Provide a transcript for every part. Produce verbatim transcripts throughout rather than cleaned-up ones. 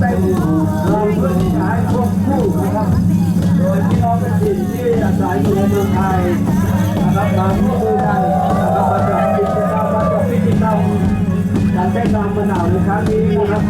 เราเพื่อที่จะให้ควบคู่นะครับ โดยพี่น้องกฐินที่อาศัยอยู่ในเมืองไทยนะครับ มาร่วมมือกันนะครับ มาจัดกิจกรรม มาจัดพิธีกรรมการเต้นรำมะนาวในครั้งนี้นะครับ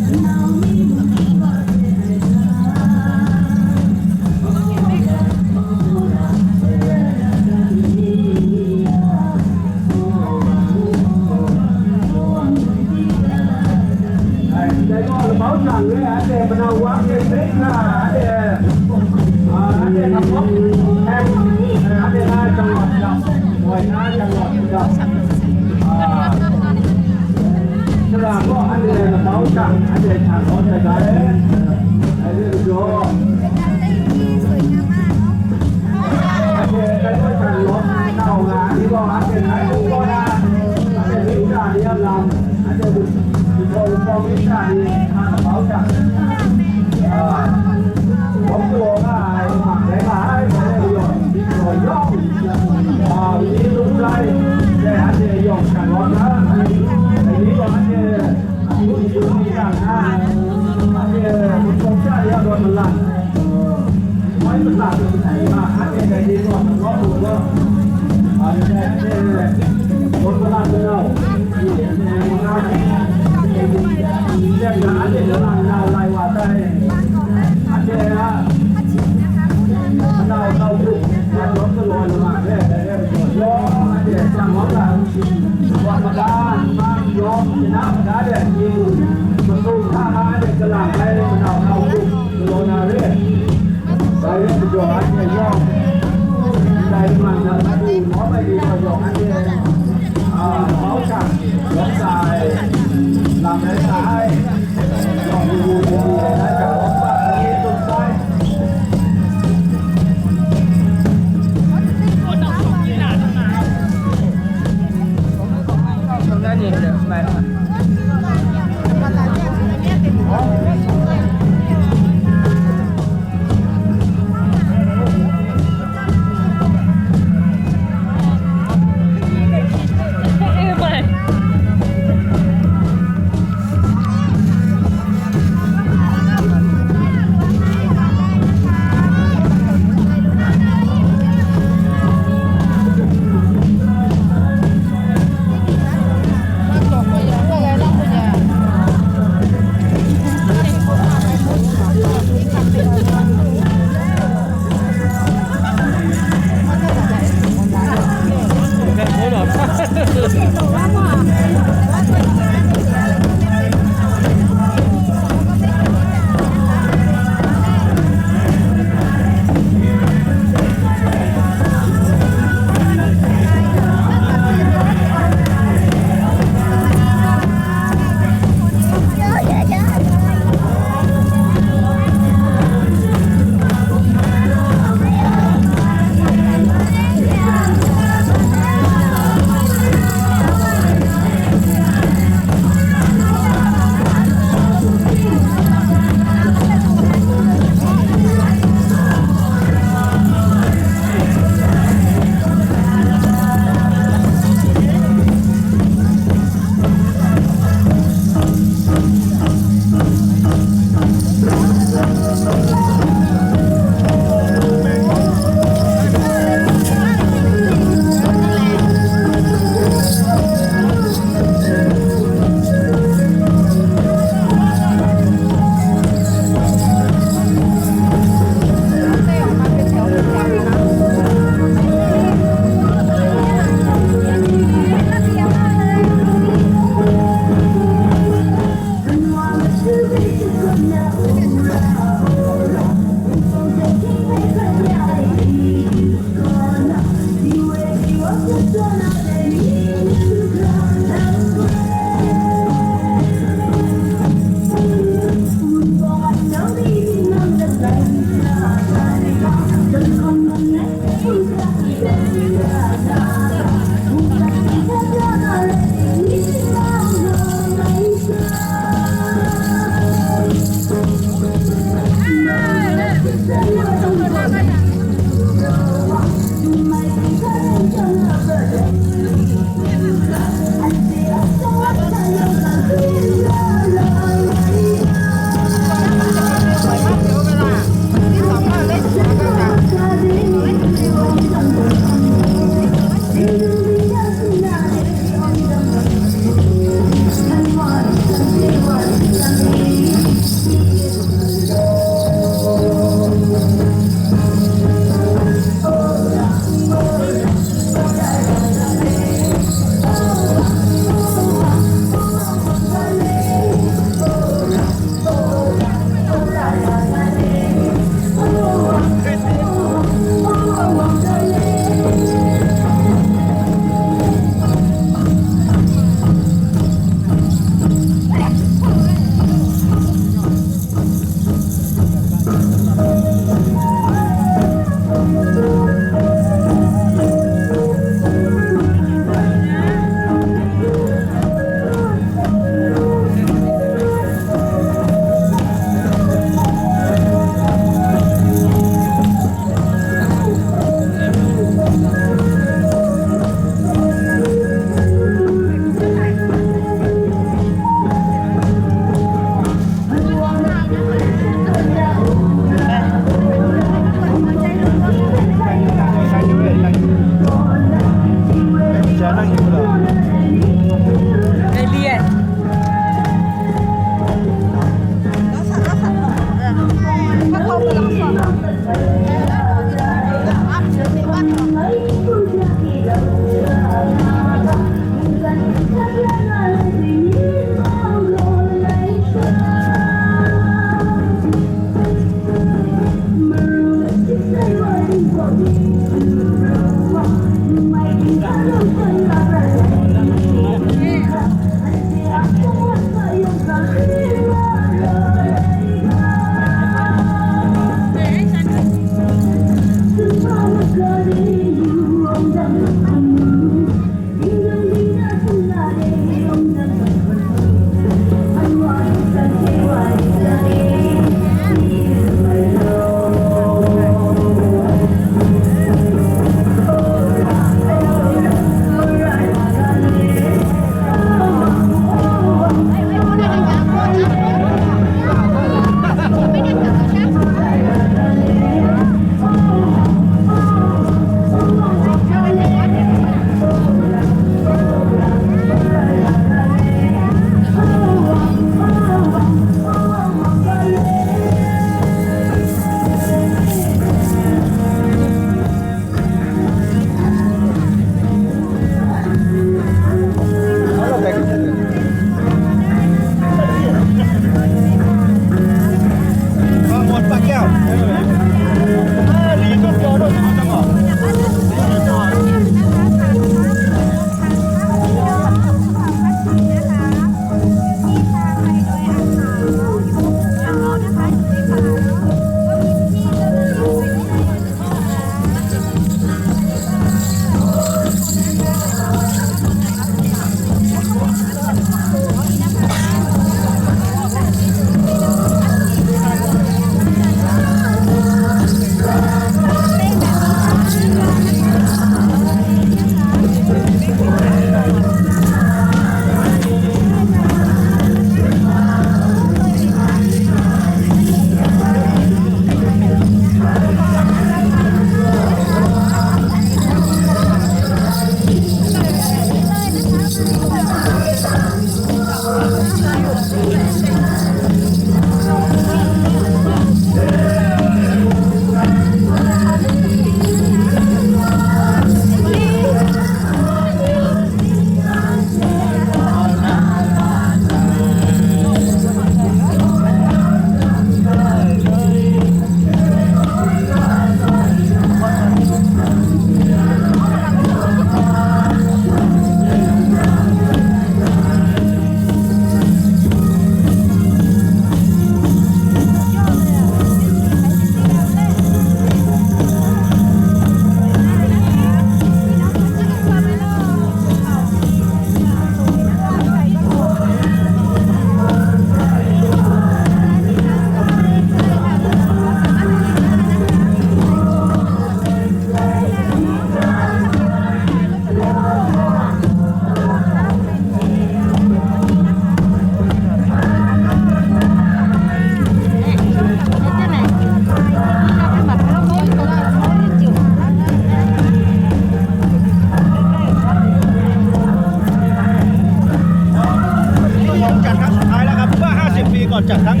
Jahkang